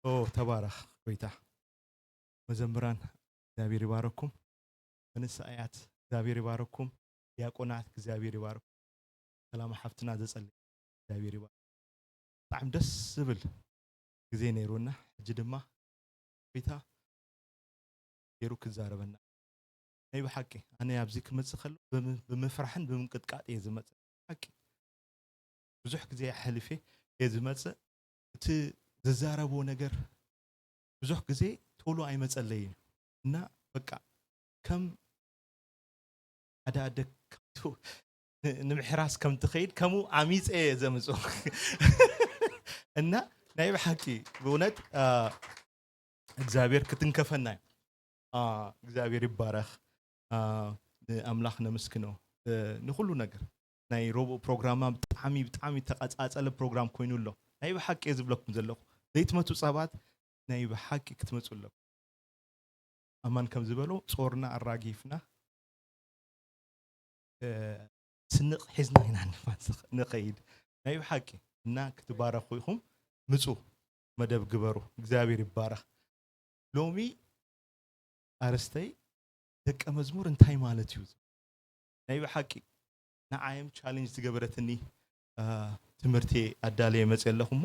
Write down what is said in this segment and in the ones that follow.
ኦ ተባረኽ ጎይታ። መዘምራን እግዚኣብሔር ይባረኩም። መንእሰያት እግዚኣብሔር ይባረኩም። ዲያቆናት እግዚኣብሔር ይባረኩም። ሰላም ሓፍትና ዘጸልይ እግዚኣብሔር ይባረኩም። ብጣዕሚ ደስ ዝብል ግዜ ነይሩና። ሕጂ ድማ ጎይታ ገይሩ ክዛረበና። ናይ ብሓቂ ኣነ ኣብዚ ክመጽእ ከሎ ብም-፣ ብምፍራሕን ብምንቅጥቃጥ እየ ዝመጽእ። ሓቂ ብዙሕ ግዜ ኣሕሊፈ እየ ዝመጽእ። እቲ ዝዛረቦ ነገር ብዙሕ ግዜ ቶሎ ኣይመጸለይን እና በቃ ከም ሓደ ኣደ ከምቱ ን-፣ ንምሕራስ ከም ትኸይድ ከምኡ ኣሚጸ እየ ዘምጽኦ። እና ናይ ብሓቂ ብእውነት፣ አ፣ እግዚኣብሔር ክትንከፈና እዩ። አ፣ እግዚኣብሔር ይባረኽ። አ፣ ንኣምላኽ ነመስግኖ፣ እ፣ ንኹሉ ነገር። ናይ ረቡዕ ፕሮግራማ ብጣዕሚ፣ ብጣዕሚ ተቐጻጸለ ፕሮግራም ኮይኑ ኣሎ። ናይ ብሓቂ እየ ዝብለኩም ዘለኹ። ዘይትመጹ ሰባት ናይ ብሓቂ ክትመጹ ኣለኩም። ኣማን ከም ዝበሎ ጾርና ኣራጊፍና፣ እ፣ ስንቕ ሒዝና ኢና ንፋን-፣ ንኸይድ። ናይ ብሓቂ እና ክትባረኹ ኢኹም። ምጹ መደብ ግበሩ። እግዚኣብሔር ይባረኽ። ሎሚ ኣርስተይ ደቀ መዝሙር እንታይ ማለት እዩ? ናይ ብሓቂ ንዓይም ቻሌንጅ ዝገበረትኒ፣ አ፣ ትምህርቲ ኣዳልየ መፅእ ኣለኹ እሞ፣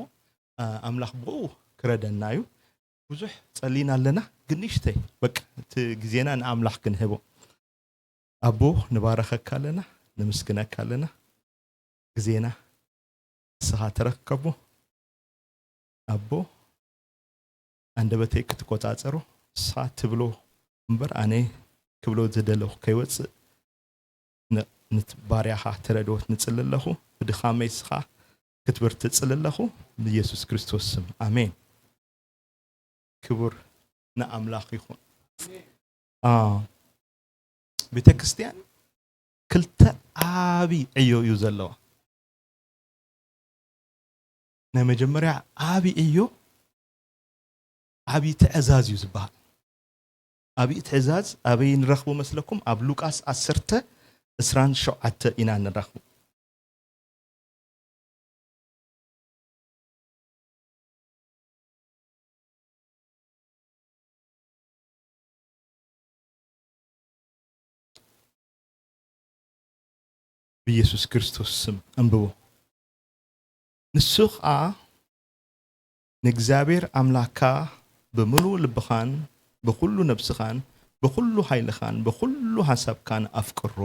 አ፣ ኣምላኽ ብኡ ክረደና እዩ። ብዙሕ ጸሊና ኣለና፣ ግን ንእሽተይ በቃ እቲ ግዜና ንኣምላኽ ክንህቦ። ኣቦ ንባረኸካ ኣለና፣ ንምስግነካ ኣለና። ግዜና ንስኻ ተረከቦ። ኣቦ ኣንደበተይ ክትቆጻጸሮ ንስኻ ትብሎ እምበር ኣነ ክብሎ ዝደለኹ ከይወጽእ ን-፣ ንባርያኻ ተረድኦት ንጽሊ ኣለኹ። ብድኻመይ ንስኻ ክትብርትጽሊ ኣለኹ። ብኢየሱስ ክርስቶስ ስም ኣሜን። ክቡር ንኣምላኽ ይኹን። አ፣ ቤተ ክርስቲያን ክልተ ዓቢ ዕዮ እዩ ዘለዋ። ናይ መጀመርያ ዓቢ ዕዮ ዓቢ ትእዛዝ እዩ ዝበሃል። ዓቢ ትእዛዝ ኣበይ ንረኽቦ መስለኩም? ኣብ ሉቃስ ዓሰርተ ዕስራን ሸውዓተ ኢና ንረኽቦ። ብኢየሱስ ክርስቶስ ስም ኣንብቦ። ንሱ ኸኣ ንእግዚኣብሔር ኣምላኽካ ብምሉእ ልብኻን ብኹሉ ነብስኻን ብኹሉ ሓይልኻን ብኹሉ ሓሳብካን ኣፍቅሮ፣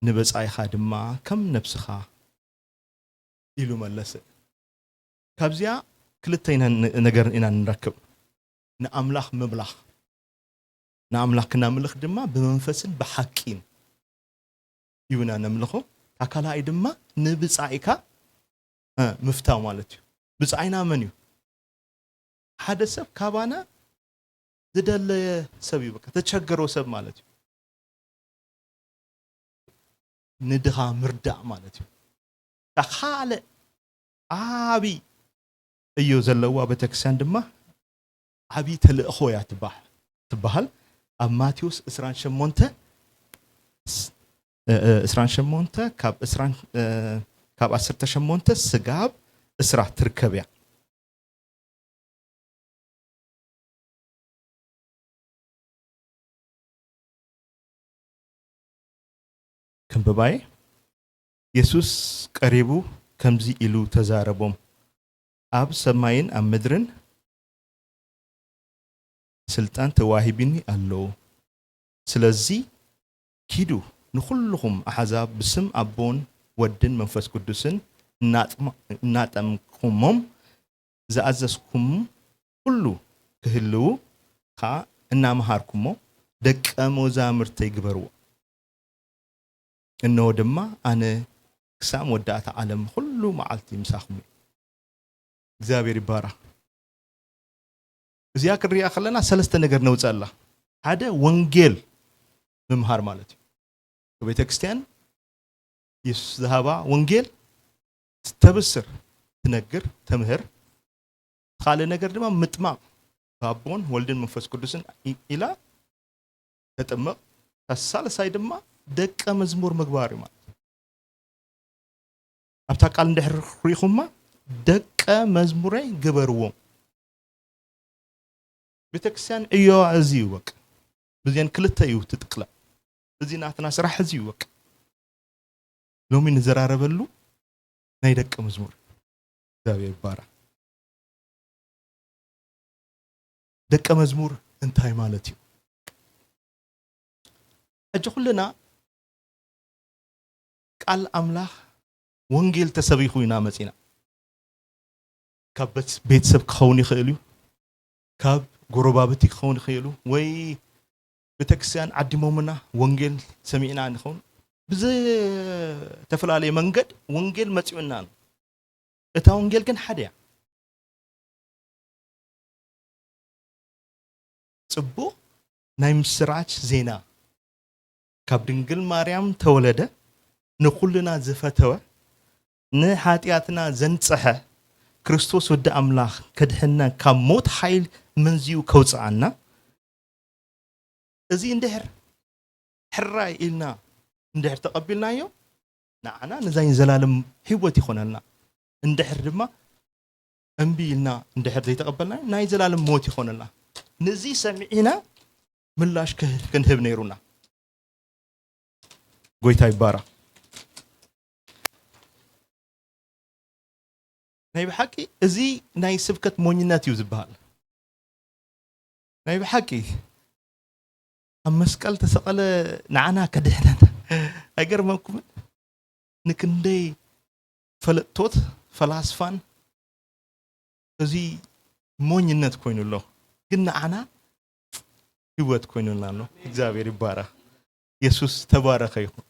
ንብጻይኻ ድማ ከም ነብስኻ ኢሉ መለሰ። ካብዚኣ ክልተ ኢና ን-፣ ነገር ኢና ንረክብ። ንኣምላኽ ምምላኽ። ንኣምላኽ ክነምልኽ ድማ ብመንፈስን ብሓቂን እዩ ኢና ነምልኾ። እታ ካልኣይ ድማ ንብጻይካ፣ እ፣ ምፍታው ማለት እዩ። ብጻይና መን እዩ? ሓደ ሰብ ካባና ዝደለየ ሰብ እዩ፣ በቃ ተቸገሮ ሰብ ማለት እዩ። ንድኻ ምርዳእ ማለት እዩ። እታ ካልእ ዓቢ ዕዮ ዘለዋ ቤተክርስትያን ድማ ዓቢ ተልእኾ እያ ትበሃል፣ ትበሃል። ኣብ ማቴዎስ ዕስራን ሸሞንተ ስ-፣ እ፣ እ፣ ዕስራን ሸሞንተ ካብ ዕስራን፣ እ፣ ካብ ዓሰርተ ሸሞንተ ስጋብ ዕስራ ትርከብ እያ። ከንብባይ። የሱስ ቀሪቡ ከምዚ ኢሉ ተዛረቦም፣ ኣብ ሰማይን ኣብ ምድርን ስልጣን ተዋሂቡኒ ኣሎ። ስለዚ ኪዱ ንኹልኹም ኣሕዛብ ብስም ኣቦን ወድን መንፈስ ቅዱስን እናጥማ-፣ እናጠምኩሞም ዝኣዘዝኩም ኩሉ ክህልዉ ከኣ እናመሃርኩሞ ደቀ መዛሙርተይ ግበርዎ። እንሆ ድማ ኣነ ክሳብ መወዳእታ ዓለም ኩሉ መዓልቲ ምሳኹም እየ። እግዚኣብሔር ይባረኽ። እዚኣ ክንሪኣ ከለና ሰለስተ ነገር ነውፅኣላ። ሓደ ወንጌል ምምሃር ማለት እዩ። ቤተ ክርስቲያን የሱስ ዝሃባ ወንጌል ትተብስር፣ ትነግር፣ ተምህር። ካልእ ነገር ድማ ምጥማቕ ብኣቦን ወልድን መንፈስ ቅዱስን ኢ-፣ ኢላ ተጥምቕ። ሳልሳይ ድማ ደቀ መዝሙር ምግባር እዩ ማለት እዩ። ኣብታ ቃል እንድሕር ርኢኹማ ደቀ መዝሙረይ ግበርዎም። ቤተክርስትያን ዕዮኣ እዚ እዩ በቃ። ብዜን ክልተ እዩ ትጥቅላ። እዚ ናትና ስራሕ እዚ እዩ በቃ። ሎሚ ንዘራረበሉ ናይ ደቀ መዝሙር። እግዚኣብሔር ይባረክ። ደቀ መዝሙር እንታይ ማለት እዩ? ሕጂ ኩልና ቃል ኣምላኽ ወንጌል ተሰቢኹ ኢና መጺና። ካብ ቤት-፣ ቤተሰብ ክኸውን ይኽእል እዩ፣ ካብ ጎረባብቲ ክኸውን ይኽእል እዩ፣ ወይ ቤተክርስትያን ዓዲሞምና ወንጌል ሰሚዕና ንኸውን። ብዝተፈላለየ መንገድ ወንጌል መጺኡና ኣሎ። እታ ወንጌል ግን ሓደ እያ። ጽቡቕ ናይ ምስራች ዜና፣ ካብ ድንግል ማርያም ተወለደ፣ ንኹልና ዝፈተወ፣ ንሓጢኣትና ዘንጽሐ፣ ክርስቶስ ወዲ ኣምላኽ ከድሕነና፣ ካብ ሞት ሓይል መንዚኡ ከውጽኣና። እዚ እንድሕር ሕራይ ኢልና እንድሕር ተቐቢልናዮ፣ ንዓና ንዛይ ዘላለም ህይወት ይኾነልና። እንድሕር ድማ እምቢ ኢልና እንድሕር ዘይተቐበልናዮ፣ ናይ ዘላለም ሞት ይኾነልና። ነዚ ሰሚዕና ምላሽ ክህ-፣ ክንህብ ነይሩና። ጎይታ ይባረኽ። ናይ ብሓቂ እዚ ናይ ስብከት ሞኝነት እዩ ዝበሃል። ናይ ብሓቂ ኣብ መስቀል ተሰቐለ ንዓና ከድሕነና። ኣይገርመኩምን? ንክንደይ ፈለጥቶት፣ ፈላስፋን እዚ ሞኝነት ኮይኑ ኣሎ፣ ግን ንዓና ህይወት ኮይኑና ኣሎ። እግዚኣብሔር ይባረኽ። የሱስ ተባረኸ ይኹን።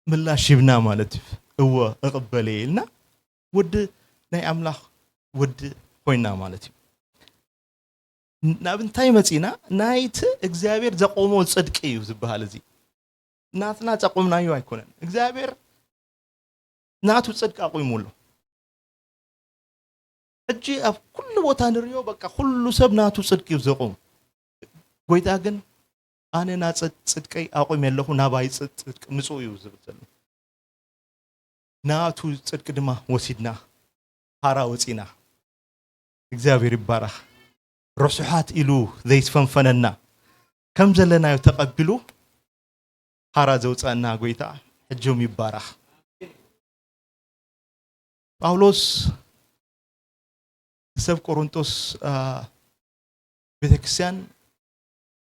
ምላሽ ሂብና ማለት እዩ። እወ እቕበል እየ ኢልና ወዲ ናይ ኣምላኽ ወዲ ኮይና ማለት እዩ። ናብ እንታይ መጺና? ናይቲ እግዚኣብሔር ዘቆሞ ጽድቂ እዩ ዝበሃል። እዚ ናትና ዘቆምናዮ ኣይኮነን። እግዚኣብሔር ናቱ ጽድቂ ኣቑሙ ኣሎ። ሕጂ ኣብ ኩሉ ቦታ ንሪኦ፣ በቃ ኩሉ ሰብ ናቱ ጽድቂ እዩ ዘቑም። ጎይታ ግን ኣነ ናጽ-፣ ጽድቀይ ኣቑም ኣለኹ፣ ናባይ ጽ-፣ ጽድቂ ምጽኡ እዩ ዝብል ዘሎ። ናቱ ጽድቂ ድማ ወሲድና፣ ሃራ ወጺና። እግዚኣብሔር ይባረኽ። ርሱሓት ኢሉ ዘይፈንፈነና፣ ከም ዘለናዮ ተቐቢሉ ሃራ ዘውፀአና ጎይታ ሕጆም ይባረኽ። ጳውሎስ ንሰብ ቆሮንቶስ፣ አ፣ ቤተክርስትያን፣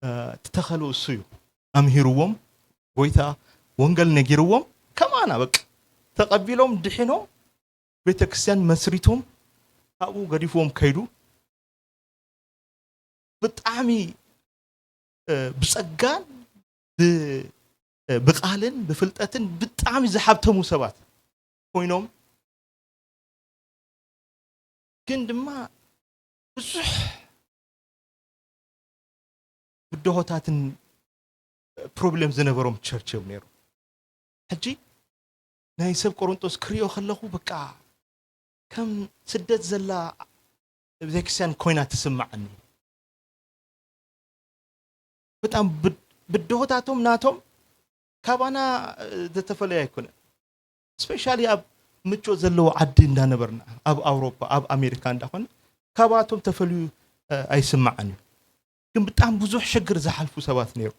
አ፣ ትተኸሉ እሱ እዩ። ኣምሂርዎም፣ ጎይታ ወንጌል ነጊርዎም፣ ከማና በቃ ተቐቢሎም ድሒኖም ቤተክርስትያን መስሪቶም ካብኡ ገዲፍዎም ከይዱ። ብጣዕሚ፣ እ፣ ብጸጋን ብ-፣ እ፣ ብቃልን ብፍልጠትን ብጣዕሚ ዝሓብተሙ ሰባት ኮይኖም፣ ግን ድማ ብዙሕ ብድሆታትን ፕሮብሌም ዝነበሮም ቸርች እዮም ነይሩ። ሕጂ ናይ ሰብ ቆሮንጦስ ክሪኦ ከለኹ በቃ ከም ስደት ዘላ ቤተክርስትያን ኮይና ትስምዓኒ። በጣም ብድ-፣ ብድሆታቶም ናቶም ካባና፣ እ፣ ዝተፈለየ ኣይኮነን። ስፔሻሊ ኣብ ምቾት ዘለዎ ዓዲ እንዳነበርና፣ ኣብ ኣውሮፓ፣ ኣብ ኣሜሪካ እንዳኾነ፣ ካባቶም ተፈልዩ፣ እ፣ ኣይስምዓን እዩ። ግን ብጣዕሚ ብዙሕ ሽግር ዝሓልፉ ሰባት ነይሩ።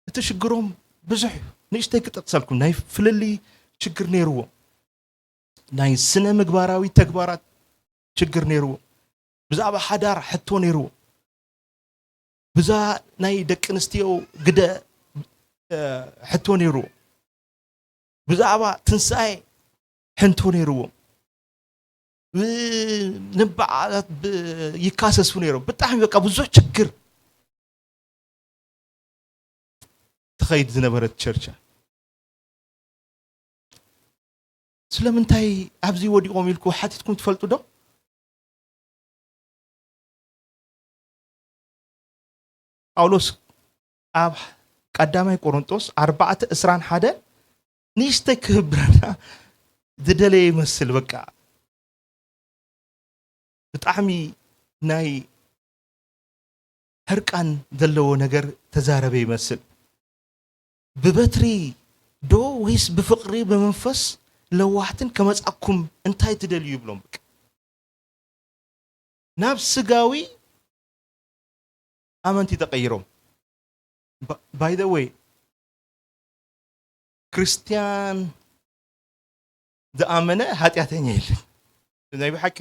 እቲ ሽግሮም ብዙሕ እዩ። ንእሽተይ ክጠቅሰልኩም፣ ናይ ፍልልይ ሽግር ነይርዎም። ናይ ስነ ምግባራዊ ተግባራት ሽግር ነይርዎም። ብዛዕባ ሓዳር ሕቶ ነይርዎም። ብዛ ናይ ደቂ ኣንስትዮ ግደ፣ እ፣ ሕቶ ነይርዎም። ብዛዕባ ትንሳኤ ሕቶ ነይርዎም። ብ-፣ ንበዓላት ብ-፣ ይካሰሱ ነይሮም። ብጣዕሚ በቃ ብዙሕ ችግር ትኸይድ ዝነበረት ቸርች እያ። ስለምንታይ ኣብዚ ወዲቖም ኢልኩ ሓቲትኩም ትፈልጡ ዶ? ጳውሎስ ኣብ ቀዳማይ ቆሮንጦስ ኣርባዕተ ዕስራን ሓደን ንእሽተይ ክህብረና ዝደለየ ይመስል። በቃ ብጣዕሚ ናይ ሕርቃን ዘለዎ ነገር ተዛረበ ይመስል። "ብበትሪ ዶ ወይስ ብፍቕሪ ብመንፈስ ለዋህትን ከመጻኩም እንታይ ትደልዩ?" ይብሎም። በቃ ናብ ስጋዊ ኣመንቲ ተቐይሮም። By the way፣ ክርስትያን ዝኣመነ ሓጢኣተኛ የለን። ናይ ብሓቂ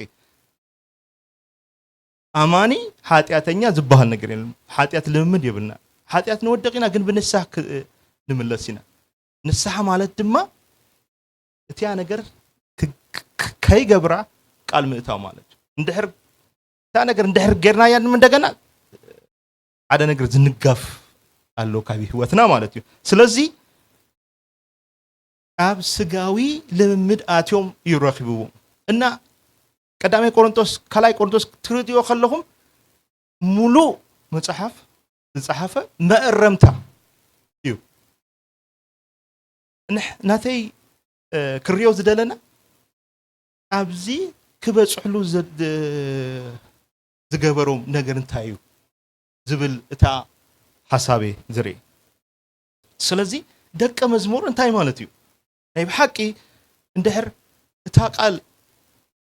ኣማኒ ሓጢኣተኛ ዝበሃል ነገር የለን። ሓጢኣት ልምምድ የብልና። ሓጢኣት ንወድቕ ኢና፣ ግን ብንስሓ ክ- ንምለስ ኢና። ንስሓ ማለት ድማ እቲያ ነገር ክ- ክ- ከይገብራ ቃል ምእታው ማለት እዩ። እንድሕር እታ ነገር እንድሕር ጌርናያ ድማ እንደገና ሓደ ነገር ዝንጋፍ ኣሎ ካብ ህይወትና ማለት እዩ። ስለዚ ኣብ ስጋዊ ልምምድ ኣትዮም እዩ ረኺብዎም። እና ቀዳማይ ቆሮንቶስ ካልኣይ ቆሮንቶስ ክትርእይዎ ከለኹም ሙሉእ መጽሓፍ ዝጸሓፈ መእረምታ እዩ። ናተይ ክርዮ ዝደለና ኣብዚ ክበጽሕሉ ዝገበሮም ነገር እንታይ እዩ ዝብል እታ ሓሳቤ ዝርኢ። ስለዚ ደቀ መዝሙር እንታይ ማለት እዩ? ናይ ብሓቂ እንድሕር እታ ቃል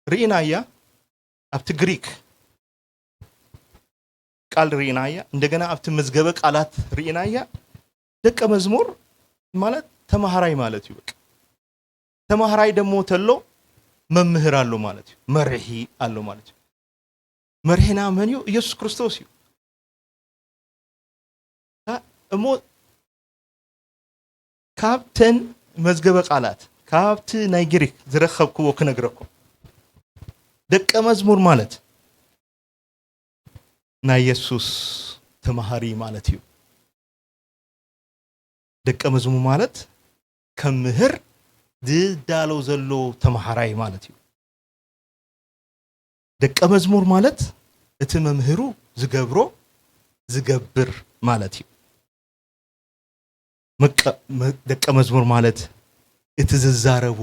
ርኢናያ ኣብቲ ግሪክ ቃል ርኢናያ፣ እንደገና ኣብቲ መዝገበ ቃላት ርኢናያ፣ ደቀ መዝሙር ማለት ተማሃራይ ማለት እዩ። በቃ ተማሃራይ ደሞ ተሎ መምህር ኣሎ ማለት እዩ፣ መርሒ ኣሎ ማለት እዩ። መርሒና መን እዩ? ኢየሱስ ክርስቶስ እዩ። እሞ ካብተን መዝገበ ቃላት ካብቲ ናይ ግሪክ ዝረኸብክዎ ክነግረኩም። ደቀ መዝሙር ማለት ናይ የሱስ ተማሃሪ ማለት እዩ። ደቀ መዝሙር ማለት ከምህር ዝዳሎ ዘሎ ተማሃራይ ማለት እዩ። ደቀ መዝሙር ማለት እቲ መምህሩ ዝገብሮ ዝገብር ማለት እዩ። ደቀ መዝሙር ማለት እቲ ዝዛረቦ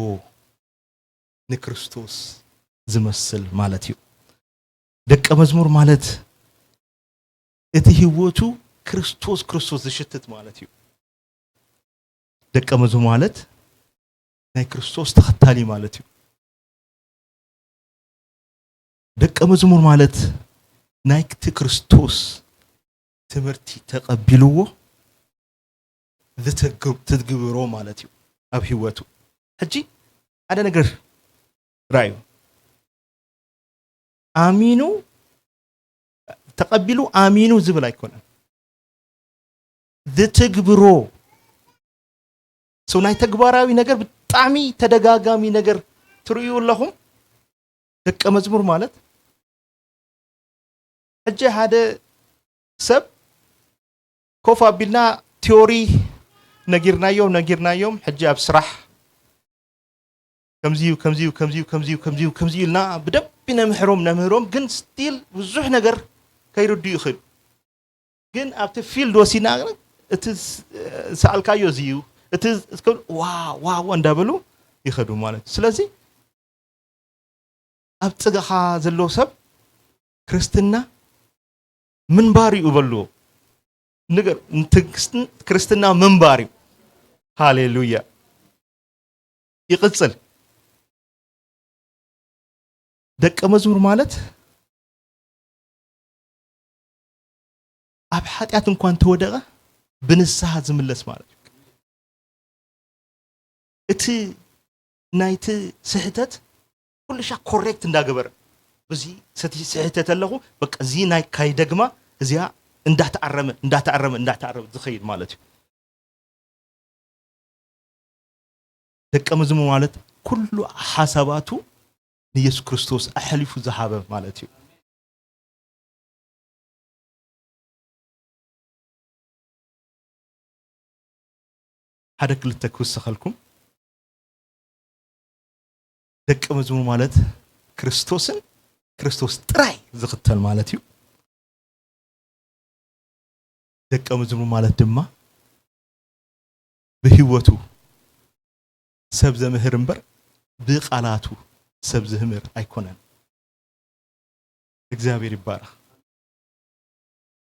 ንክርስቶስ ዝመስል ማለት እዩ። ደቀ መዝሙር ማለት እቲ ህይወቱ ክርስቶስ ክርስቶስ ዝሽትት ማለት እዩ። ደቀ መዝሙር ማለት ናይ ክርስቶስ ተኸታሊ ማለት እዩ። ደቀ መዝሙር ማለት ናይቲ ክርስቶስ ትምህርቲ ተቐቢልዎ ዝተግብሮ ማለት እዩ ኣብ ህይወቱ። ሕጂ ሓደ ነገር ራእዩ ኣሚኑ ተቐቢሉ ኣሚኑ ዝብል ኣይኮነን፣ ዝትግብሮ ሰው ናይ ተግባራዊ ነገር ብጣዕሚ ተደጋጋሚ ነገር ትርእዩ ኣለኹም። ደቀ መዝሙር ማለት ሕጂ ሓደ ሰብ ኮፍ ኣቢልና ቲዮሪ ነጊርናዮም ነጊርናዮም ሕጂ ኣብ ስራሕ ከምዚዩ ከምዚዩ ከምዚዩ ከምዚዩ ከምዚዩ ከምዚዩ ኢልና ብደንቢ ነምህሮም ነምህሮም፣ ግን ስቲል ብዙሕ ነገር ከይርዱ ይኽእል። ግን ኣብቲ ፊልድ ወሲድና እቲ ዝሰኣልካዮ እዚዩ እቲ ዋ ዋ ዋ እንዳበሉ ይኸዱ ማለት እዩ። ስለዚ ኣብ ጽጋኻ ዘሎ ሰብ ክርስትና ምንባር እዩ በልዎ። ንገር ክርስትና ምንባር እዩ። ሃሌሉያ። ይቕጽል። ደቀ መዝሙር ማለት ኣብ ሓጢኣት እንኳን ተወደቐ ብንስሓ ዝምለስ ማለት እዩ። እቲ ናይቲ ስሕተት ኩሉ ሻ ኮሬክት እንዳገበረ፣ እዚ ሰቲ ስሕተት ኣለኹ፣ በቃ እዚ ናይ ካይደግማ እዚኣ እንዳተኣረመ እንዳተኣረመ እንዳተኣረመ ዝኸይድ ማለት እዩ። ደቀ መዝሙር ማለት ኩሉ ሓሳባቱ ንየሱስ ክርስቶስ ኣሕሊፉ ዝሃበ ማለት እዩ። ሓደ ክልተ ክውስኸልኩም። ደቀ መዝሙር ማለት ክርስቶስን ክርስቶስ ጥራይ ዝኽተል ማለት እዩ። ደቀ መዝሙር ማለት ድማ ብህይወቱ ሰብ ዘምህር እምበር ብቃላቱ ሰብ ዝህምር ኣይኮነን። እግዚኣብሔር ይባረኽ።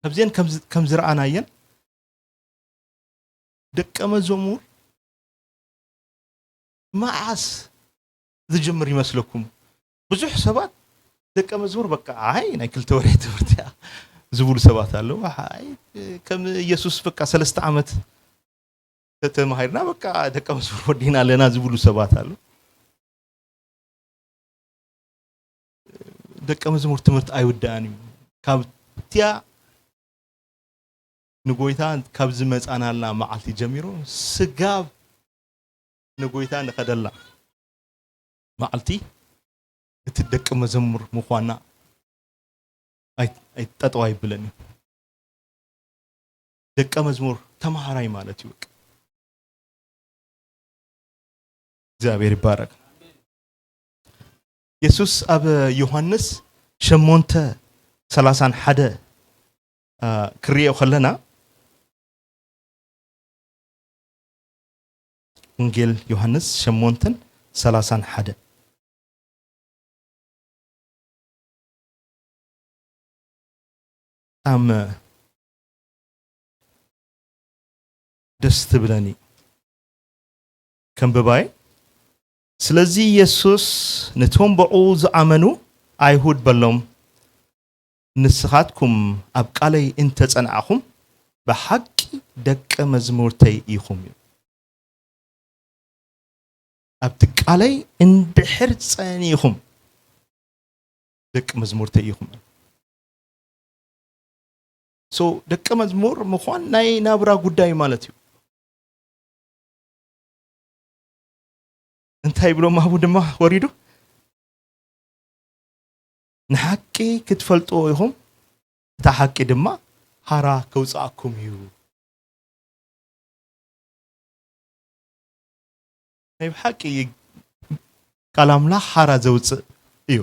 ካብዚአን ከም ዝረኣናየን ደቀ መዝሙር መዓስ ዝጅምር ይመስለኩም? ብዙሕ ሰባት ደቀ መዝሙር በቃ፣ ኣይ፣ ናይ ክልተ ወርሒ ትምህርቲ እያ ዝብሉ ሰባት ኣለዉ። ኣይ፣ ከም ኢየሱስ በቃ ሰለስተ ዓመት ተተማሂርና በቃ ደቀ መዝሙር ወዲና ኣለና ዝብሉ ሰባት ኣለዉ። ደቀ መዝሙር ትምህርቲ ኣይውዳእን እዩ። ካብቲያ ንጎይታ ካብ ዝመጻናላ መዓልቲ ጀሚሩ፣ ስጋብ ንጎይታ ንኸደላ መዓልቲ፣ እቲ ደቀ መዘሙር ምዃንና ኣይ-፣ ኣይ-፣ ጠጠው ኣይብለን እዩ። ደቀ መዝሙር ተማሃራይ ማለት እዩ። በቃ እግዚኣብሔር ይባረክ። የሱስ ኣብ ዮሃንስ ሸሞንተ ሰላሳን ሓደ፣ አ፣ ክርዮ ከለና፣ ወንጌል ዮሃንስ ሸሞንተን ሰላሳን ሓደ። ብጣዕሚ ደስ ትብለኒ። ከንብባይ። ስለዚ የሱስ ነቶም ብኡ ዝኣመኑ ኣይሁድ በሎም፣ "ንስኻትኩም ኣብ ቃለይ እንተ ጸናዕኹም፣ ብሓቂ ደቀ መዝሙርተይ ኢኹም" እዩ። "ኣብቲ ቃለይ እንድሕር ጸኒዕኹም፣ ደቂ መዝሙርተይ ኢኹም." ሶ፣ ደቂ መዝሙር ምዃን ናይ ናብራ ጉዳይ ማለት እዩ። እንታይ ይብሎም ኣብኡ ድማ ወሪዱ? "ንሓቂ ክትፈልጥዎ ኢኹም፣ እታ ሓቂ ድማ ሓራ ከውጽኣኩም እዩ።" ናይ ብሓቂ ቃል ኣምላኽ ሓራ ዘውጽእ እዩ።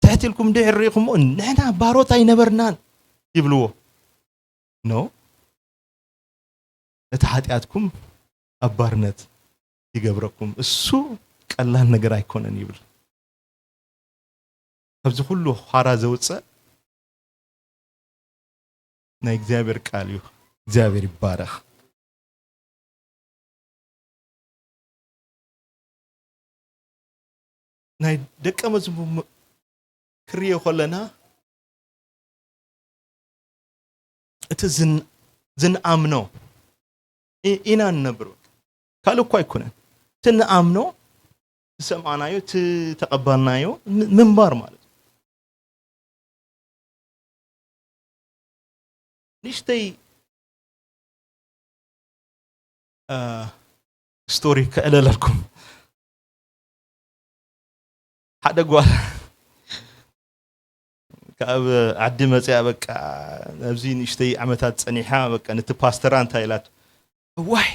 ትሕት ኢልኩም እንድሕር ርኢኹምዎ፣ "ንሕና ባሮት ኣይነበርናን" ይብልዎ። ኖ፣ እቲ ሓጢኣትኩም ኣብ ባርነት ይገብረኩም፣ እሱ ቀላል ነገር ኣይኮነን ይብል። ካብዚ ኩሉ ሓራ ዘውፅእ ናይ እግዚኣብሔር ቃል እዩ። እግዚኣብሔር ይባረኽ። ናይ ደቀ መዝሙር ም-፣ ክርዮ ከለና እቲ ዝን-፣ ዝንኣምኖ ኢ-፣ ኢና ንነብር። ካልእ እኮ ኣይኮነን። እቲ ንኣምኖ፣ ዝሰምዓናዮ፣ እቲ ተቐባልናዮ ም-፣ ምንባር ማለት እዩ። ንእሽተይ፣ አ፣ ስቶሪ ከዕለለልኩም። ሓደ ጓል ካብ ዓዲ መፅያ፣ በቃ፣ ኣብዚ ንእሽተይ ዓመታት ፀኒሓ፣ በቃ፣ ነቲ ፓስተራ እንታይ ኢላት፣ "እዋይ፣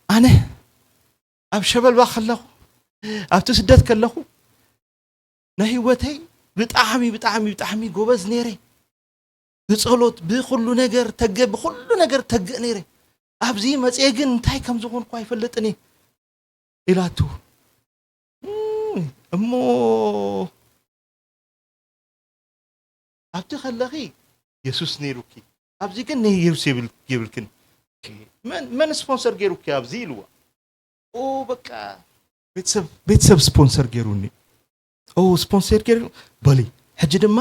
ኣነ ኣብ ሸበልባ ከለኹ፣ ኣብቲ ስደት ከለኹ፣ ናይ ህይወተይ ብጣዕሚ፣ ብጣዕሚ፣ ብጣዕሚ ጎበዝ ነይረ። ብጸሎት፣ ብኹሉ ነገር ተገ-፣ ብኹሉ ነገር ተግእ ነይረ። ኣብዚ መጽኤ ግን እንታይ ከም ዝኾንኩ ኣይፈልጥን እየ" ኢላቱ። እም፣ እሞ ኣብቲ ከለኺ የሱስ ነይሩኪ፣ ኣብዚ ግን ነየሱስ የብል-፣ የብልክን። መን፣ መን ስፖንሰር ገይሩኪ ኣብዚ ኢልዋ። ኦ፣ በቃ፣ ቤተሰብ፣ ቤተሰብ ስፖንሰር ገይሩኒ። ኦ፣ ስፖንሰር ገይሩ፣ በሊ፣ ሕጂ ድማ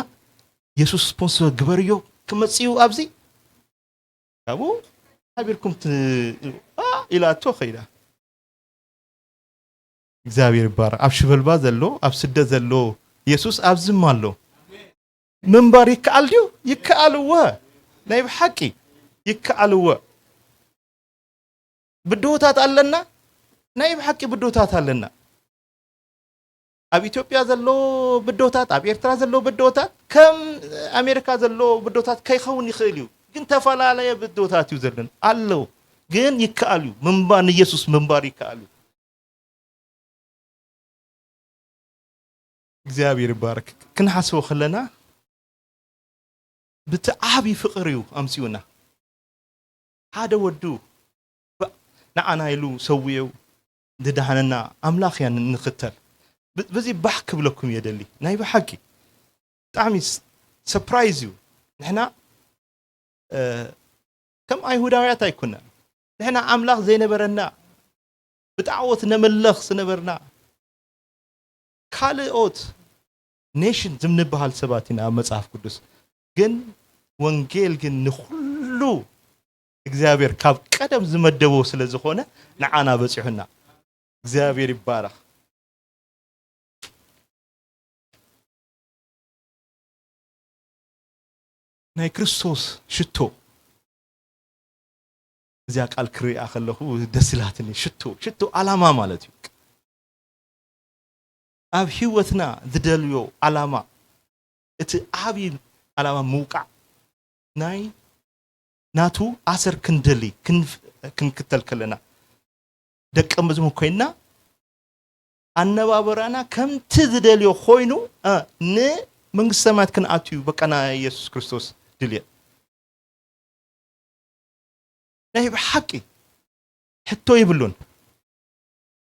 የሱስ ስፖንሰር ግበርዮ ክመጽኡ ኣብዚ። ካብኡ ሓቢርኩም ት-፣ ኣ፣ ኢላቶ ኸይዳ። እግዚኣብሔር ይባረክ። ኣብ ሽበልባ ዘሎ፣ ኣብ ስደት ዘሎ የሱስ ኣብዚም ኣሎ። ምንባር ይከኣል ድዩ? ይከኣል እወ። ናይ ብሓቂ ይከኣል እወ። ብድሆታት ኣለና፣ ናይ ብሓቂ ብድሆታት ኣለና። ኣብ ኢትዮጵያ ዘሎ ብድሆታት፣ ኣብ ኤርትራ ዘሎ ብድሆታት ከም ኣሜሪካ ዘሎ ብድሆታት ከይኸውን ይኽእል እዩ። ግን ተፈላለየ ብድሆታት እዩ ዘለና። ኣሎ። ግን ይከኣል እዩ። ምንባር፣ ንየሱስ ምንባር ይከኣል እዩ። እግዚኣብሔር ይባረክ። ክንሓስቦ ከለና፣ ብቲ ዓቢ ፍቕሪ እዩ ኣምጺኡና። ሓደ ወዱ ብ-፣ ንዓና ኢሉ ሰዊኡ ዝደሃነና ኣምላኽ ኢና ን-፣ ንኽተል። ብ-፣ በዚ ባህ ክብለኩም እየ ደሊ። ናይ ብሓቂ ብጣዕሚ ስ-፣ ሰፕራይዝ እዩ። ንሕና፣ እ፣ ከም ኣይሁዳውያት ኣይኮናን። ንሕና ኣምላኽ ዘይነበረና፣ ብጣዖት ነመለኽ ዝነበርና ካልኦት ኔሽን ዝምንበሃል ሰባት ኢና ኣብ መጽሓፍ ቅዱስ። ግን ወንጌል ግን ንኹሉ እግዚኣብሔር ካብ ቀደም ዝመደቦ ስለ ዝኾነ ንዓና በጺሑና። እግዚኣብሔር ይባረኽ። ናይ ክርስቶስ ሽቶ። እዚኣ ቃል ክሪኣ ከለኹ ደስ ኢላትኒ። ሽቶ፣ ሽቶ ዓላማ ማለት እዩ። ኣብ ህይወትና ዝደልዮ ዓላማ፣ እቲ ዓብዪ ዓላማ ምውቃዕ፣ ናይ ናቱ ኣሰር ክንደሊ፣ ክንፍ-፣ ክንክተል ከለና፣ ደቀ መዝሙር ኮይንና፣ ኣነባብራና ከምቲ ዝደልዮ ኮይኑ፣ እ፣ ንመንግስቲ ሰማያት ክንኣቱ እዩ በቃ ናይ የሱስ ክርስቶስ ድልየት። ናይ ብሓቂ ሕቶ ይብሉን።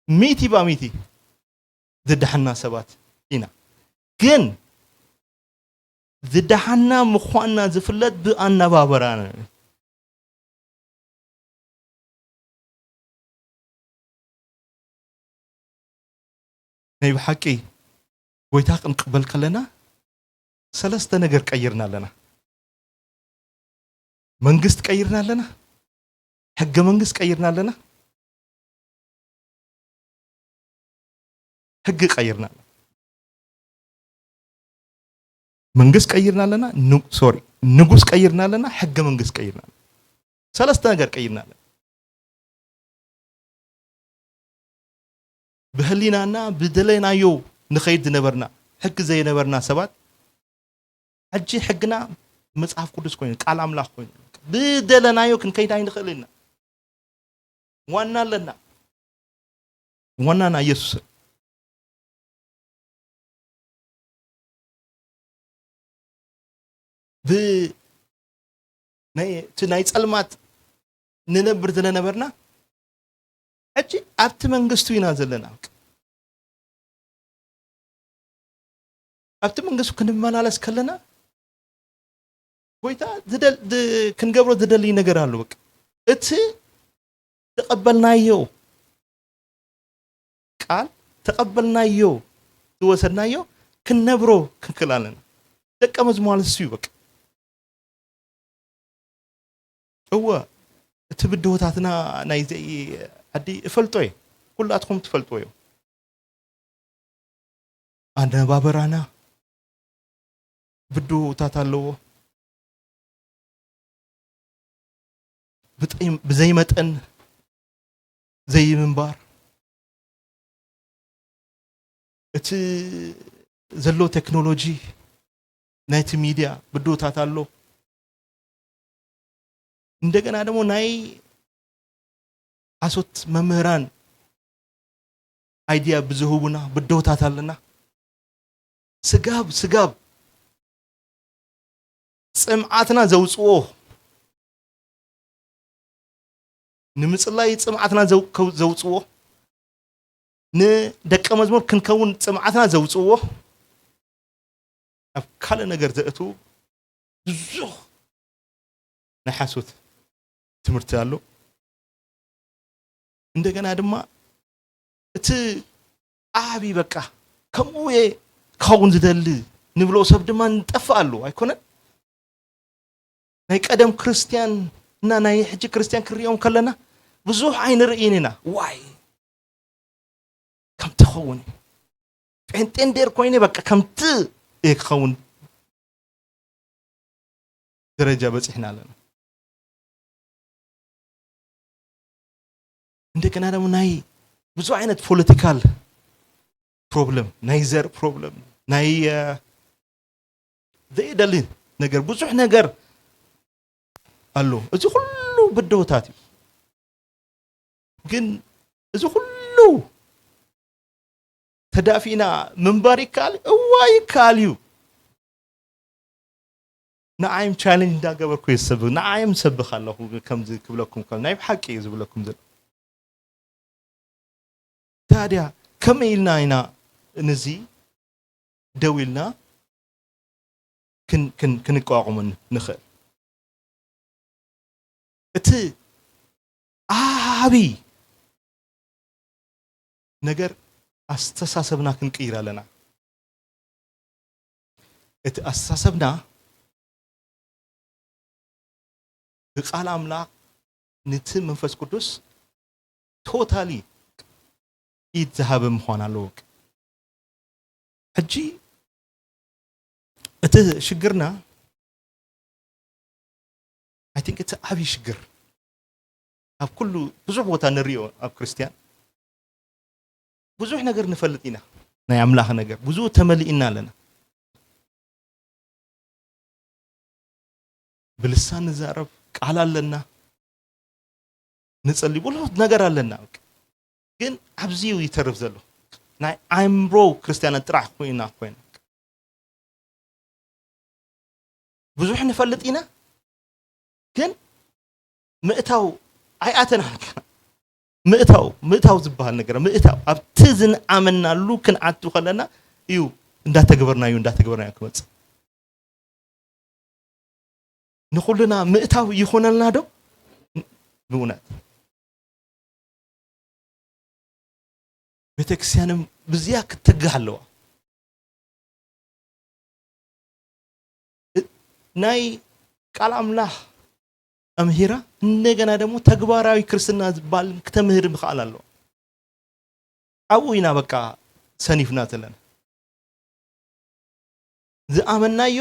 ሚእቲ ብሚእቲ ዝደሓና ሰባት ኢና። ግን ዝደሓና ምዃንና ዝፍለጥ ብኣነባብራና እዩ። ናይ ብሓቂ ጎይታ ክንቅበል ከለና ሰለስተ ነገር ቀይርና ኣለና። መንግስት ቀይርና ኣለና፣ ሕገ መንግስት ቀይርና ኣለና፣ ሕጊ ቀይርና ኣለና። መንግስት ቀይርና ኣለና፣ ኑ-፣ ሶሪ፣ ንጉስ ቀይርና ኣለና፣ ሕገ መንግስት ቀይርና ኣለና። ሰለስተ ነገር ቀይርና ኣለና። ብህሊናና ብደለናዮ ንኸይድ ዝነበርና፣ ሕጊ ዘይነበርና ሰባት፣ ሕጂ ሕግና መጽሓፍ ቅዱስ ኮይኑ፣ ቃል ኣምላኽ ኮይኑ፣ ብደለናዮ ክንከይድ ኣይንኽእል ኢና። ዋና ኣለና። ዋናና የሱስ። ብ-፣ ናይ፣ እቲ ናይ ጸልማት ንነብር ዝለነበርና፣ ሕጂ ኣብቲ መንግስቱ ኢና ዘለና። ኣብቲ መንግስቱ ክንመላለስ ከለና፣ ጎይታ ዝደል-፣ ድ-፣ ክንገብሮ ዝደሊ ነገር ኣሎ። በቃ፣ እቲ ተቐበልናዮ ቃል፣ ተቐበልናዮ፣ ዝወሰድናዮ፣ ክንነብሮ ክንክእል ኣለና። ደቀ መዝሙር ማለት እሱ እዩ። በቃ፣ እወ፣ እቲ ብድሆታትና ናይ ዘይ-፣ ዓዲ እፈልጦ እየ። ኩላትኩም ትፈልጥዎ እዮም። ኣነባበራና ብድሆታት ኣለዎ። ብጠይ-፣ ብዘይ መጠን ዘይምንባር፣ እቲ ዘሎ ቴክኖሎጂ ናይቲ ሚድያ ብድሆታት ኣሎ። እንደገና ደግሞ ናይ ሓሶት መምህራን ኣይድያ ብዝህቡና ብድሆታት ኣለና። ስጋብ፣ ስጋብ ጽምዓትና ዘውጽዎ፣ ንምጽላይ ጽምዓትና ዘው-፣ ከው-፣ ዘውጽዎ፣ ንደቀ መዝሙር ክንከውን ጽምዓትና ዘውጽዎ፣ ኣብ ካልእ ነገር ዘእትዉ ብዙሕ ናይ ሓሶት ትምህርቲ ኣሎ። እንደገና ድማ እቲ ዓቢ በቃ ከምኡ እየ ክኸውን ዝደሊ ንብሎ ሰብ ድማ ንጠፍእ ኣለዎ ኣይኮነን? ናይ ቀደም ክርስትያን እና ናይ ሕጂ ክርስትያን ክንሪኦም ከለና ብዙሕ ኣይንርእይን ኢና። ዋይ ከምቲ ክኸውን እዩ። ጴንጤ እንድር ኮይነ በቃ ከምቲ እየ ክኸውን ደረጃ በጺሕና ኣለና። እንደገና ደግሞ ናይ ብዙ ዓይነት ፖለቲካል ፕሮብለም፣ ናይ ዘር ፕሮብለም፣ ናይ፣ እ፣ ዘይደሊ ነገር፣ ብዙሕ ነገር ኣሎ። እዚ ኩሉ ብድሆታት እዩ። ግን እዚ ኩሉ ተዳፊእና ምንባር ይከኣል? እዋ ይከኣል እዩ። ንዓይም ቻሌንጅ እንዳገበርኩ እየ ዝሰብኽ፣ ንዓይም ሰብኽ ኣለኹ። ከምዚ ክብለኩም ከሎ ናይ ብሓቂ እየ ዝብለኩም ዘሎ። ታድያ ከመይ ኢልና ኢና ነዚ ደው ኢልና ክን-፣ ክን-፣ ክንቋቋሞ ን-፣ ንኽእል? እቲ ዓቢ ነገር ኣስተሳሰብና ክንቅይር ኣለና። እቲ ኣስተሳሰብና ብቃል ኣምላኽ ነቲ መንፈስ ቅዱስ ቶታሊ ኢድ ዝሃበ ምዃን ኣለዎ። ሕጂ እቲ ሽግርና፣ I think እቲ ዓብዪ ሽግር ኣብ ኩሉ ብዙሕ ቦታ ንሪኦ፣ ኣብ ክርስቲያን ብዙሕ ነገር ንፈልጥ ኢና፣ ናይ ኣምላኽ ነገር ብዙ ተመሊእና ኣለና። ብልሳን ንዛረብ፣ ቃል ኣለና፣ ንጸሊ፣ ብዙሕ ነገር ኣለና። ግን ኣብዚ እዩ ይተርፍ ዘሎ። ናይ ኣእምሮ ክርስትያናት ጥራሕ ኮይና ኮይና። ብዙሕ ንፈልጥ ኢና፣ ግን ምእታው ኣይኣተናን። ምእታው፣ ምእታው ዝበሃል ነገር፣ ምእታው ኣብቲ ዝንኣመናሉ ክንኣቱ ከለና እዩ እንዳተገበርናዮ፣ እንዳተገበርናዮ ክመጽእ። ንኹልና ምእታው ይኾነልና ዶ? ብእውነት ቤተክርስትያንም ብዚያ ክትትጋህ ኣለዋ። እ-፣ ናይ ቃል ኣምላኽ ኣምሂራ፣ እንደገና ደግሞ ተግባራዊ ክርስትና ዝበሃል ክተምህር ምኽኣል ኣለዋ። ኣብኡ ኢና በቃ ሰኒፍና ዘለና። ዝኣመናዮ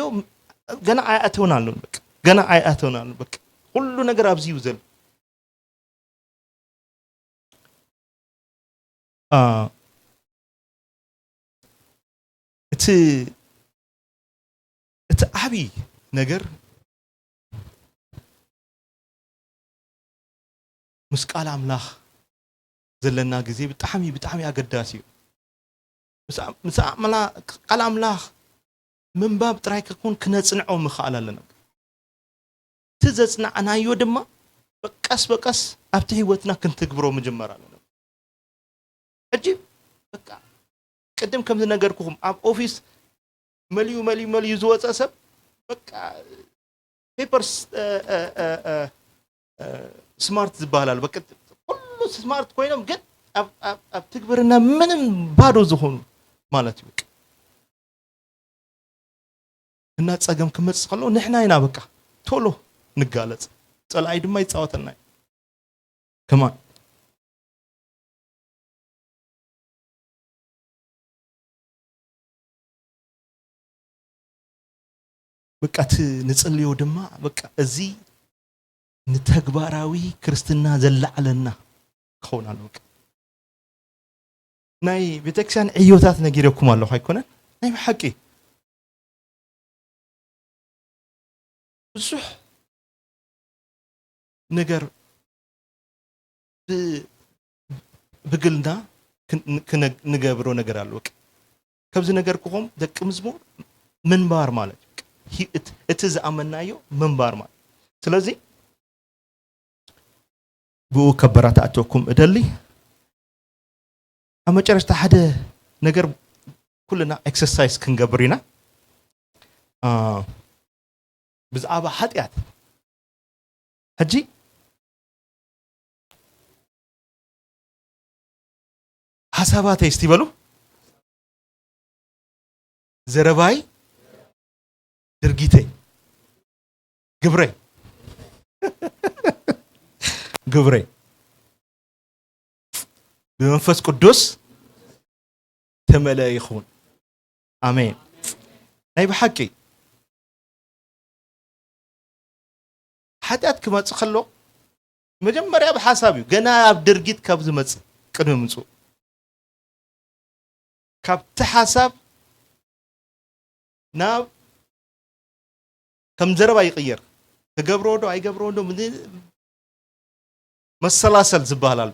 ገና ኣይኣተወናሉን፣ በቃ ገና ኣይኣተወናሉን። በቃ ኩሉ ነገር ኣብዚ እዩ ዘሎ። አ፣ እቲ፣ እቲ ዓቢ ነገር ምስ ቃል ኣምላኽ ዘለና ግዜ ብጣዕሚ፣ ብጣዕሚ ኣገዳሲ እዩ። ምስ ኣ-፣ ምስ ኣምላ-፣ ቃል ኣምላኽ ምንባብ ጥራይ ከይኮን ክነጽንዖ ምኽኣል ኣለና። እቲ ዘጽናዕናዮ ድማ ቀስ በቀስ ኣብቲ ህይወትና ክንትግብሮ ምጅማር ኣለና። ሕጂ በቃ ቅድም ከም ዝነገርኩኹም ኣብ ኦፊስ መሊኡ፣ መሊኡ፣ መሊኡ ዝወጸ ሰብ በቃ ፔፐር ስ-፣ እ፣ እ፣ እ፣ እ፣ እ፣ ስማርት ዝበሃል ኣሎ። በቃ ኩሉ ስማርት ኮይኖም ግን ኣብ፣ ኣብ፣ ኣብ ትግብርና ምንም ባዶ ዝኾኑ ማለት እዩ። በቃ እና ጸገም ክመጽእ ከሎ ንሕና ኢና በቃ ቶሎ ንጋለጽ። ጸላኢ ድማ ይጻወተልና እዩ። ከማን በቃ እቲ ንጽልዮ ድማ በቃ እዚ ንተግባራዊ ክርስትና ዘላዕለና ክኸውን ኣለዎ። በቃ ናይ ቤተክርስትያን ዕዮታት ነጊረኩም ኣለኹ ኣይኮነን? ናይ ብሓቂ ብዙሕ ነገር ብ-፣ ብግልና ክን-፣ ክነ-፣ ንገብሮ ነገር ኣሎ። በቃ ከምዚ ነገርኩኹም ደቂ መዝሙር ምንባር ማለት እዩ። ሂ-፣ እት-፣ እቲ ዝኣመናዮ ምንባር ማለት። ስለዚ ብኡ ከበረታትዓኩም እደሊ። ኣብ መጨረሽታ ሓደ ነገር ኩልና ኤክሰርሳይዝ ክንገብር ኢና። አ፣ ብዛዕባ ሓጢኣት። ሕጂ ሓሳባተይ እስቲ በሉ። ዘረባይ፣ ድርጊተይ፣ ግብረይ፣ ግብረይ ብመንፈስ ቅዱስ ተመልአ ይኹን። ኣሜን። ናይ ብሓቂ ሓጢኣት ክመጽእ ከሎ መጀመርያ ብሓሳብ እዩ። ገና ኣብ ድርጊት ካብ ዝመጽእ ቅድሚ ምጽኡ ካብቲ ሓሳብ ናብ ከም ዘረባ ይቕየር። ክገብሮ ዶ ኣይገብሮ ዶ ምን-፣ መሰላሰል ዝበሃል ኣሎ።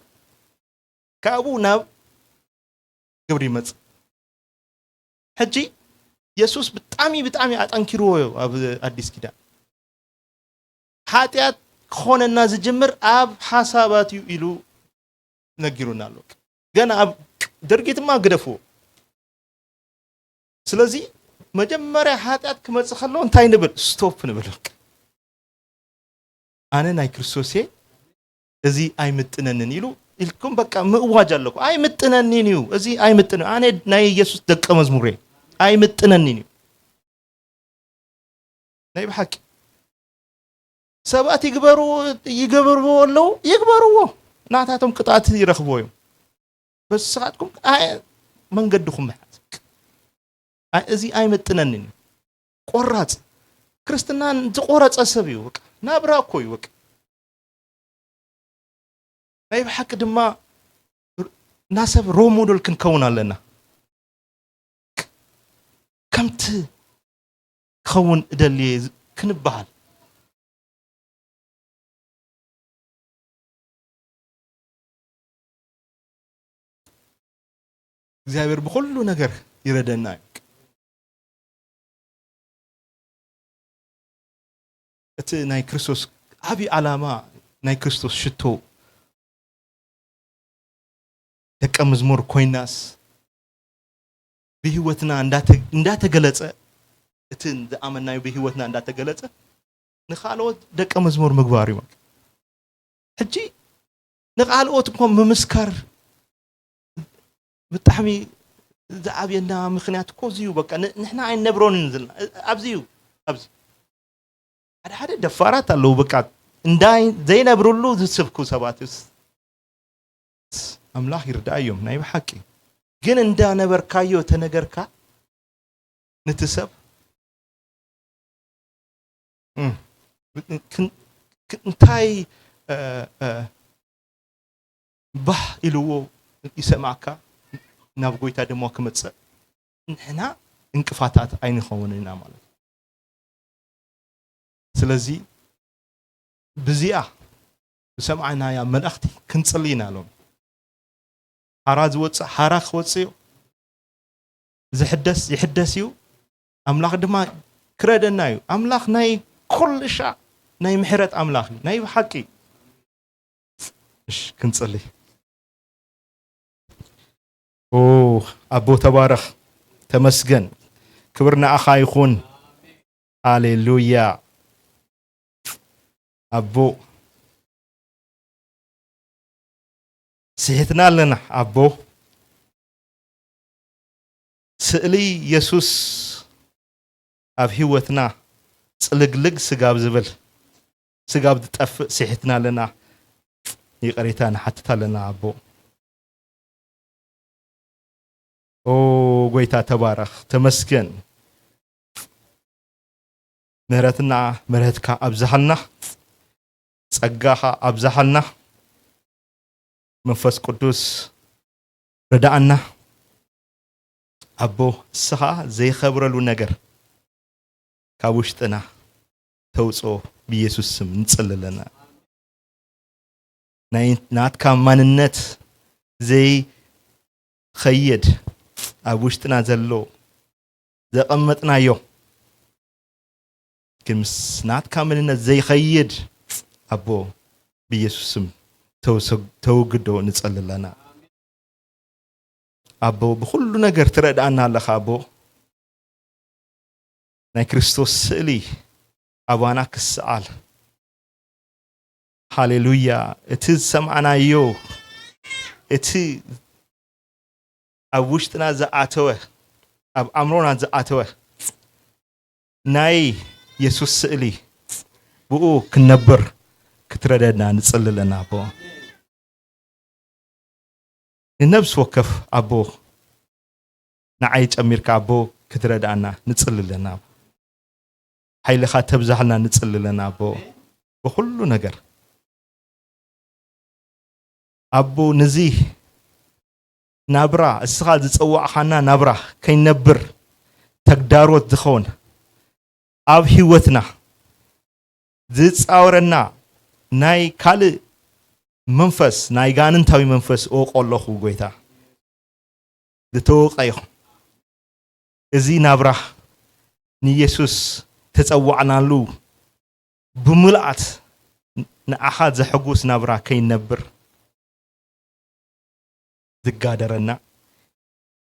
ካብኡ ናብ ግብሪ ይመጽእ። ሕጂ የሱስ ብጣዕሚ፣ ብጣዕሚ ኣጠንኪርዎ እዩ ኣብ ኣዲስ ኪዳን። ሓጢኣት ክኾነና ዝጅምር ኣብ ሓሳባት እዩ ኢሉ ነጊሩና ኣሎ። ገና ኣብ ድርጊትማ ግደፍዎ። ስለዚ መጀመርያ ሓጢኣት ክመጽእ ከሎ እንታይ ንብል? ስቶፕ ንብል። በቃ ኣነ ናይ ክርስቶስ እየ፣ እዚ ኣይምጥነንን ኢሉ ኢልኩም በቃ ምእዋጅ ኣለኩም። ኣይምጥነኒን እዩ፣ እዚ ኣይምጥነ፣ ኣነ ናይ ኢየሱስ ደቀ መዝሙር እየ፣ ኣይምጥነኒን እዩ። ናይ ብሓቂ ሰባት ይግበሩ፣ ይገብርዎ ኣለዉ፣ ይግበርዎ፣ ናታቶም ቅጣት ይረኽብዎ እዮም። በስኻትኩም ኣይ መንገድኹም ምሓዝ። ኣይ እዚ ኣይምጥነንን እዩ። ቆራጽ ክርስትናን ዝቆረጸ ሰብ እዩ። በቃ ናብራ እኮ እዩ። በቃ ናይ ብሓቂ ድማ ናሰብ ሮል ሞደል ክንከውን ኣለና። ከምቲ ክኸውን እደሊ እየ ክንበሃል። እግዚኣብሔር ብኹሉ ነገር ይረደና እዩ። እቲ ናይ ክርስቶስ ዓብዪ ዓላማ፣ ናይ ክርስቶስ ሽቶ ደቀ መዝሙር ኮይናስ ብህይወትና እንዳተ-፣ እንዳተገለጸ፣ እቲ ዝኣመናዮ ብህይወትና እንዳተገለጸ ንኻልኦት ደቀ መዝሙር ምግባር እዩ። ሕጂ ንኻልኦት እኮ ምምስካር ብጣዕሚ ዝዓብየና ምኽንያት እኮ እዚ እዩ። በቃ ን-፣ ንሕና ኣይነብሮን ዝልና ኣብዚ እዩ። ኣብዚ ሓደ ሓደ ደፋራት ኣለዉ። በቃ እንዳይ ዘይነብርሉ ዝስብኩ ሰባትስ ኣምላኽ ይርዳእዮም ናይ ብሓቂ። ግን እንዳነበርካዮ ተነገርካ ነቲ ሰብ፣ እም፣ ክን-፣ ክን-፣ እንታይ፣ እ፣ እ፣ ባህ ኢልዎ ይሰምዓካ፣ ናብ ጎይታ ድማ ክመጽእ፣ ንሕና እንቅፋታት ኣይንኸውን ኢና ማለት እዩ። ስለዚ ብዚኣ ብሰምዓናያ መልእኽቲ ክንጽሊ ኢና ሎም። ሓራ ዝወጽእ ሓራ ክወጽእ እዩ። ዝሕደስ ይሕደስ እዩ። ኣምላኽ ድማ ክረደና እዩ። ኣምላኽ ናይ ኩሉ ሻዕ ናይ ምሕረት ኣምላኽ እዩ። ናይ ብሓቂ። እሺ፣ ክንጽሊ። ኦ፣ ኣቦ ተባረኽ፣ ተመስገን። ክብር ንኣኻ ይኹን። ሃሌሉያ። ኣቦ፣ ስሒትና ኣለና። ኣቦ፣ ስእሊ የሱስ ኣብ ህይወትና ጽልግልግ ስጋብ ዝብል፣ ስጋብ ዝጠፍእ ስሒትና ኣለና። ይቕሬታ ንሓትት ኣለና ኣቦ። ኦ ጎይታ ተባረኽ፣ ተመስገን። ምህረትና፣ ምህረትካ ኣብዝሃልና፣ ጸጋኻ ኣብዝሃልና። መንፈስ ቅዱስ ርድኣና። ኣቦ፣ እስኻ ዘይኸብረሉ ነገር ካብ ውሽጥና ተውጽኦ ብኢየሱስ ስም ንጽሊ ኣለና። ናይ ናትካ ማንነት ዘይኸይድ ኣብ ውሽጥና ዘሎ ዘቐመጥናዮ ግን ምስ ናትካ መንነት ዘይኸይድ ኣቦ ብኢየሱስ ስም ተውሰ-፣ ተውግዶ ንጸሊ ኣለና። ኣቦ ብኹሉ ነገር ትረድኣና ኣለኻ ኣቦ። ናይ ክርስቶስ ስእሊ ኣባና ክስኣል። ሃሌሉያ። እቲ ዝሰምዓናዮ፣ እቲ ኣብ ውሽጥና ዝኣተወ፣ ኣብ ኣእምሮና ዝኣተወ ናይ የሱስ ስእሊ ብኡ ክንነብር ክትረደና ንጽሊ ኣለና ኣቦ። ንነብሲ ወከፍ ኣቦ ንዓይ ጨሚርካ ኣቦ ክትረድኣና ንጽሊ ኣለና። ሓይልኻ ተብዛሕልና ንጽሊ ኣለና ኣቦ። ብኹሉ ነገር ኣቦ፣ ነዚ ናብራ፣ እስኻ ዝጸዋዕኻና ናብራ ከይነብር ተግዳሮት ዝኸውን ኣብ ህይወትና ዝጻወረና ናይ ካልእ መንፈስ፣ ናይ ጋንንታዊ መንፈስ እወቆ ኣለኹ ጎይታ። ዝተወቀ ኢኹም። እዚ ናብራ ንየሱስ ተጸዋዕናሉ ብምልኣት ንዓኻ ዘሐጉስ ናብራ ከይንነብር ዝጋደረና፣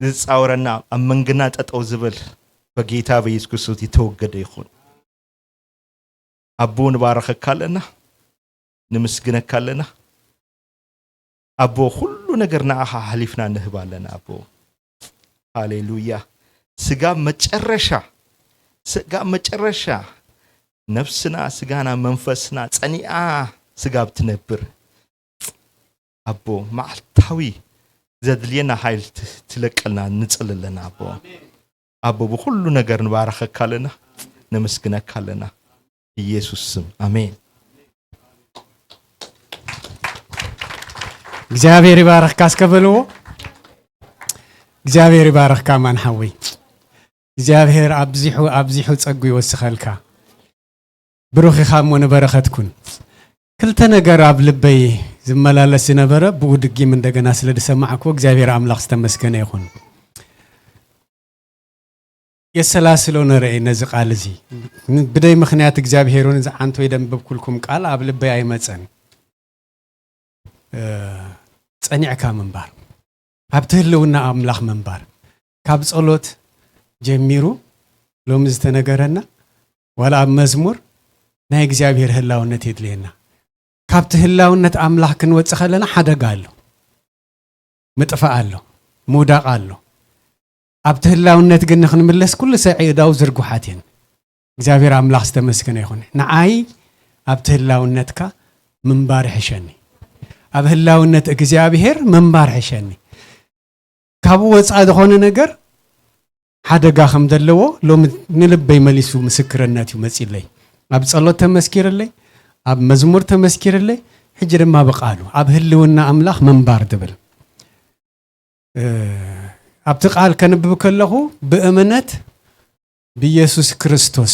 ዝጻወረና፣ ኣብ መንግና ጠጠው ዝብል በጌታ በኢየሱስ ክርስቶስ የተወገደ ይኹን። ኣቦ ንባረኸካ ኣለና፣ ንምስግነካ ኣለና። ኣቦ፣ ኩሉ ነገር ንኣኻ ሓሊፍና ንህብ ኣለና ኣቦ። ሃሌሉያ። ስጋብ መጨረሻ፣ ስጋብ መጨረሻ ነፍስና፣ ስጋና፣ መንፈስና ጸኒኣ ስጋብ ትነብር ኣቦ፣ መዓልታዊ ዘድልየና ሓይል ት-፣ ትለቀልና ንጽሊ ኣለና ኣቦ። ኣቦ፣ ብኹሉ ነገር ንባረኸካ ኣለና፣ ነመስግነካ ኣለና። ኢየሱስ ስም፣ ኣሜን። እግዚኣብሔር ይባረኽካ እስከ በልዎ። እግዚኣብሔር ይባረኽካ ማን ሓወይ። እግዚኣብሔር ኣብዚሑ፣ ኣብዚሑ ጸጉ ይወስኸልካ። ብሩኽ ኢኻ እሞ ንበረኸት ኩን። ክልተ ነገር ኣብ ልበይ ዝመላለስ ዝነበረ፣ ብኡ ድጊም እንደገና ስለ ዝሰማዕኩዎ እግዚኣብሔር ኣምላኽ ዝተመስገነ ይኹን። የሰላስሎ ነረኤ ነዚ ቃል እዚ። ብደይ ምኽንያት እግዚኣብሔር እውን ዝዓንቶ የደንበብኩልኩም ቃል ኣብ ልበይ ኣይመጸን። እ፣ ጸኒዕካ ምንባር፣ ኣብቲ ህልውና ኣምላኽ ምንባር፣ ካብ ጸሎት ጀሚሩ ሎሚ ዝተነገረና፣ ዋላ ኣብ መዝሙር ናይ እግዚኣብሔር ህላውነት የድልየና። ካብቲ ህላውነት ኣምላኽ ክንወጽእ ከለና ሓደጋ ኣሎ፣ ምጥፋእ ኣሎ፣ ምውዳቕ ኣሎ። ኣብቲ ህላውነት ግን ንኽንምለስ ኩሉ ሰብ ኣእዳው ዝርጉሓት እየን። እግዚኣብሔር ኣምላኽ ዝተመስገነ ይኹን። ንዓይ ኣብቲ ህላውነትካ ምንባር ይሕሸኒ። ኣብ ህላውነት እግዚኣብሔር ምንባር ይሕሸኒ። ካብኡ ወፃኢ ዝኾነ ነገር ሓደጋ ከም ዘለዎ ሎሚ ንልበይ መሊሱ ምስክርነት እዩ መፂለይ። ኣብ ጸሎት ተመስኪርለይ፣ ኣብ መዝሙር ተመስኪርለይ፣ ሕጂ ድማ ብቃሉ ኣብ ህልውና ኣምላኽ ምንባር ትብል። እ፣ ኣብቲ ቃል ከንብብ ከለኹ ብእምነት ብኢየሱስ ክርስቶስ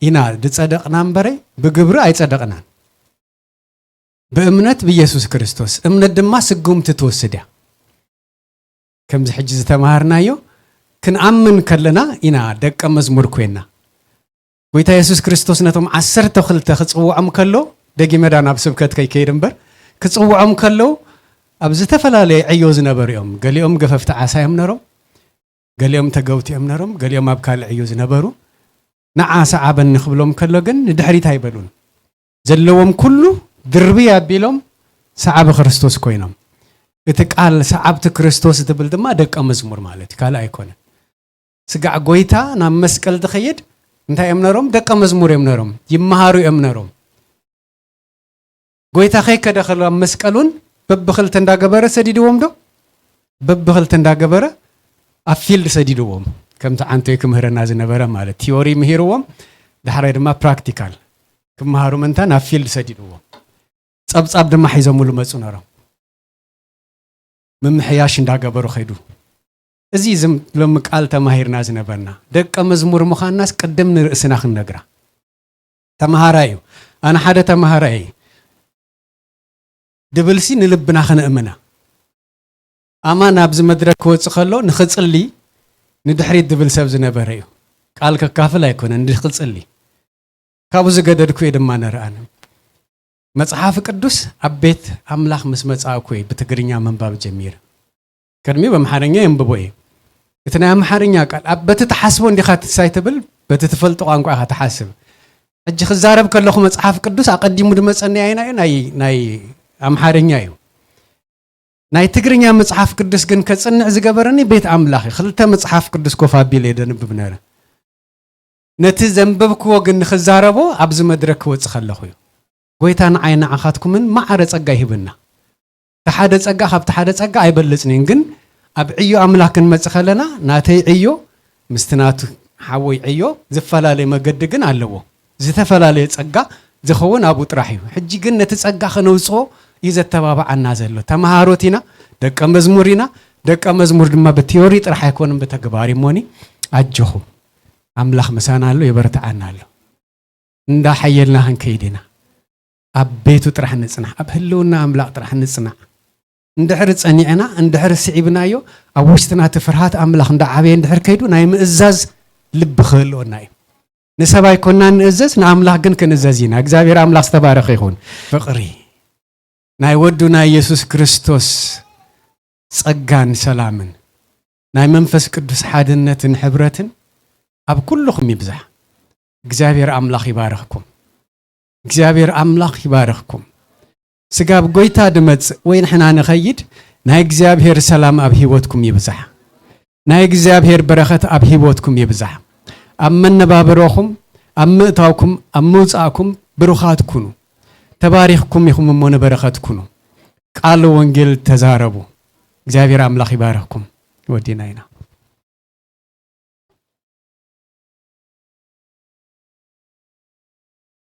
ኢና ዝጸደቕና እምበረ ብግብሪ ኣይጸደቕናን። ብእምነት ብኢየሱስ ክርስቶስ። እምነት ድማ ስጉምቲ ትወስድ እያ። ከምዚ ሕጂ ዝተማሃርናዮ ክንኣምን ከለና ኢና ደቀ መዝሙር ኮይና። ጎይታ የሱስ ክርስቶስ ነቶም ዓሰርተ ክልተ ክጽውዖም ከሎ፣ ደጊመ ዳ ናብ ስብከት ከይከይድ እምበር፣ ክጽውዖም ከለዉ ኣብ ዝተፈላለየ ዕዮ ዝነበሩ እዮም። ገሊኦም ገፈፍቲ ዓሳ እዮም ነሮም፣ ገሊኦም ተገውቲ እዮም ነሮም፣ ገሊኦም ኣብ ካልእ ዕዮ ዝነበሩ። ንዓ ሰዓበኒ ክብሎም ከሎ ግን ንድሕሪት ኣይበሉን። ዘለዎም ኩሉ ድርብይ ኣቢሎም ሰዓቢ ክርስቶስ ኮይኖም። እቲ ቃል ሰዓብቲ ክርስቶስ ዝብል ድማ ደቀ መዝሙር ማለት እዩ፣ ካልእ ኣይኮነን። ስጋዕ ጎይታ ናብ መስቀል ዝኸይድ እንታይ እዮም ነሮም? ደቀ መዝሙር እዮም ነሮም፣ ይመሃሩ እዮም ነሮም። ጎይታ ከይከደ ከሎ ኣብ መስቀል እውን በብኽልተ እንዳገበረ ሰዲድዎም ዶ? በብኽልተ እንዳገበረ ኣብ ፊልድ ሰዲድዎም። ከምቲ ዓንቶይ ክምህረና ዝነበረ ማለት ቲዮሪ ምሂርዎም፣ ዳሕራይ ድማ ፕራክቲካል ክመሃሩ ምእንታን ኣብ ፊልድ ሰዲድዎም። ጸብጻብ ድማ ሒዞምሉ መጹ ነሮም። ምምሕያሽ እንዳገበሩ ኸይዱ። እዚ ዝም ሎሚ ቃል ተማሂርና ዝነበርና ደቀ መዝሙር ምዃንናስ ቅድም ንርእስና ክንነግራ። ተምሃራይ እዩ። ኣነ ሓደ ተምሃራይ እየ። ድብልሲ ንልብና ክነእምና። ኣማን ኣብዚ መድረክ ክወጽእ ከሎ ንኽጽሊ ንድሕሪት ድብል ሰብ ዝነበረ እዩ። ቃል ከካፍል ኣይኮነን፣ ንኽጽሊ። ካብኡ ዝገደድኩ እየ ድማ ነርኣን። መጽሓፍ ቅዱስ ኣብ ቤት ኣምላኽ ምስ መጻእኩ እየ ብትግርኛ ምንባብ ጀሚረ። ቅድሚ ብኣምሓርኛ የንብቦ እየ። እቲ ናይ ኣምሓርኛ ቃል ኣብ በቲ ትሓስቦ እንዲኻ ትሳይ ትብል፣ በቲ ትፈልጦ ቋንቋ ኢኻ ትሓስብ። ሕጂ ክዛረብ ከለኹ መጽሓፍ ቅዱስ ኣቐዲሙ ዝመጸኒ ኣይና እዩ፣ ናይ፣ ናይ ኣምሓርኛ እዩ። ናይ ትግርኛ መጽሓፍ ቅዱስ ግን ከጽንዕ ዝገበረኒ ቤት ኣምላኽ እዩ። ክልተ መጽሓፍ ቅዱስ ኮፍ ኣቢለ እየ ደንብብ ነረ። ነቲ ዘንበብክዎ ግን ንኽዛረቦ ኣብዚ መድረክ ክወጽእ ከለኹ እዩ። ጎይታ ንዓይ ንዓኻትኩምን ማዕረ ጸጋ ይህበና። እቲ ሓደ ጸጋ ካብቲ ሓደ ጸጋ ኣይበልጽን እዩ፣ ግን ኣብ ዕዮ ኣምላኽ ክንመጽእ ከለና ናተይ ዕዮ ምስቲ ናቱ ሓወይ ዕዮ ዝፈላለየ መገዲ ግን ኣለዎ። ዝተፈላለየ ጸጋ ዝኸውን ኣብኡ ጥራሕ እዩ። ሕጂ ግን ነቲ ጸጋ ከነውጽኦ እዩ ዘተባብዓና ዘሎ። ተመሃሮት ኢና፣ ደቀ መዝሙር ኢና። ደቀ መዝሙር ድማ ብቲዮሪ ጥራሕ ኣይኮነን፣ ብተግባር እዩ። እሞኒ ኣጆኹም፣ ኣምላኽ ምሳና ኣሎ፣ የበርትዓና ኣሎ። እንዳሓየልና ክንከይድ ኢና። ኣብ ቤቱ ጥራሕ ንጽናሕ፣ ኣብ ህልውና ኣምላኽ ጥራሕ ንጽናዕ። እንድሕር ጸኒዕና፣ እንድሕር ስዒብናዮ፣ ኣብ ውሽጥና እቲ ፍርሃት ኣምላኽ እንዳዓበየ እንድሕር ከይዱ፣ ናይ ምእዛዝ ልቢ ክህልወና እዩ። ንሰብ ኣይኮንና ንእዘዝ፣ ንኣምላኽ ግን ክንእዘዝ ኢና። እግዚኣብሔር ኣምላኽ ዝተባረኸ ይኹን። ፍቕሪ ናይ ወዱ ናይ የሱስ ክርስቶስ ጸጋን ሰላምን ናይ መንፈስ ቅዱስ ሓድነትን ሕብረትን ኣብ ኩልኹም ይብዛሕ። እግዚኣብሔር ኣምላኽ ይባርኽኩም። እግዚኣብሔር ኣምላኽ ይባርኽኩም። ስጋብ ጎይታ ድመጽእ ወይ ንሕና ንኸይድ፣ ናይ እግዚኣብሔር ሰላም ኣብ ህይወትኩም ይብዛሕ። ናይ እግዚኣብሔር በረኸት ኣብ ህይወትኩም ይብዛሕ። ኣብ መነባብሮኹም፣ ኣብ ምእታውኩም፣ ኣብ ምውጻእኩም ብሩኻት ኩኑ። ተባሪኽኩም ኢኹም እሞ ንበረኸት ኩኑ። ቃል ወንጌል ተዛረቡ። እግዚኣብሔር ኣምላኽ ይባርኽኩም። ወዲና ኢና።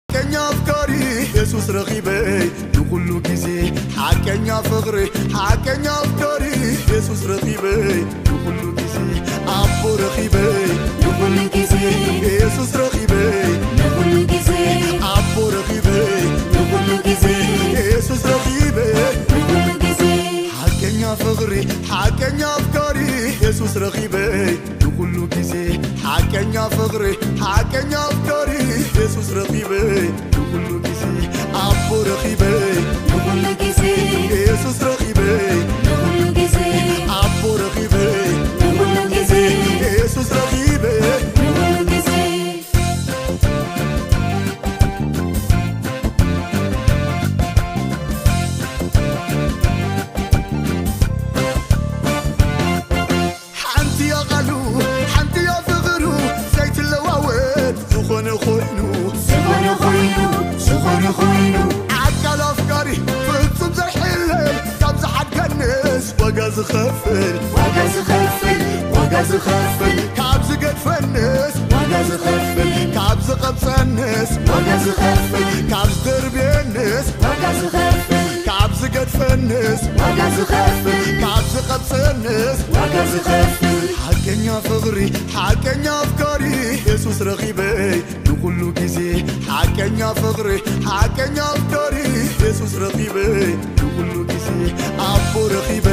ሓቀኛ ኣፍቃሪ የሱስ ረኺበ ንኹሉ ግዜ። ሓቀኛ ፍቕሪ፣ ሓቀኛ ኣፍቃሪ የሱስ ረኺበ ንኹሉ ግዜ። ኣቦ ረኺበ ንኹሉ ግዜ። የሱስ ረኺበ ንኹሉ ግዜ። ኣቦ ረኺበ ንኹሉ ግዜ። የሱስ ረኺበ ንኹሉ ግዜ። ሓቀኛ ፍቕሪ፣ ሓቀኛ ኣፍቃሪ የሱስ ረኺበ ንኹሉ ግዜ። ሓቀኛ ፍቕሪ፣ ሓቀኛ ኣፍቃሪ የሱስ ረኺበ ንኹሉ ግዜ። ኣቦ ረኺበ ንኹሉ ግዜ። የሱስ ረኺበ ንኹሉ ግዜ። ኣቦ ረኺበ ንኹሉ ግዜ። የሱስ ረኺበ ንኹሉ ግዜ። ሓንቲ እያ ቃሉ፣ ሓንቲ እያ ፍቕሩ፣ ዘይትለዋወጥ ዝኾነ ኮይኑ፣ ዝኾነ ኮይኑ፣ ዝኾነ ኮይኑ። ዓቃል ኣፍቃሪ ፍጹም ዘይሕለል፣ ካብ ዝሓድገንስ ዋጋ ዝኸፍል፣ ዋጋ ዝኸፍል፣ ዋጋ ዝኸፍል። ካብ ዝገድፈንስ ዋጋ ዝኸፍል፣ ካብ ዝቐብጸንስ ዋጋ ዝኸፍል፣ ካብ ዝደርብየንስ ዋጋ ዝኸፍል፣ ካብ ዝገድፈንስ ዋጋ ዝኸፍል፣ ካብ ዝቐብጸንስ ዋጋ ዝኸፍል። ሓቀኛ ፍቕሪ፣ ሓቀኛ ኣፍቃሪ የሱስ ረኺበ ንኹሉ ግዜ። ሓቀኛ ፍቕሪ፣ ሓቀኛ ኣፍቃሪ የሱስ ረኺበ ንኹሉ ግዜ። ኣቦ ረኺበ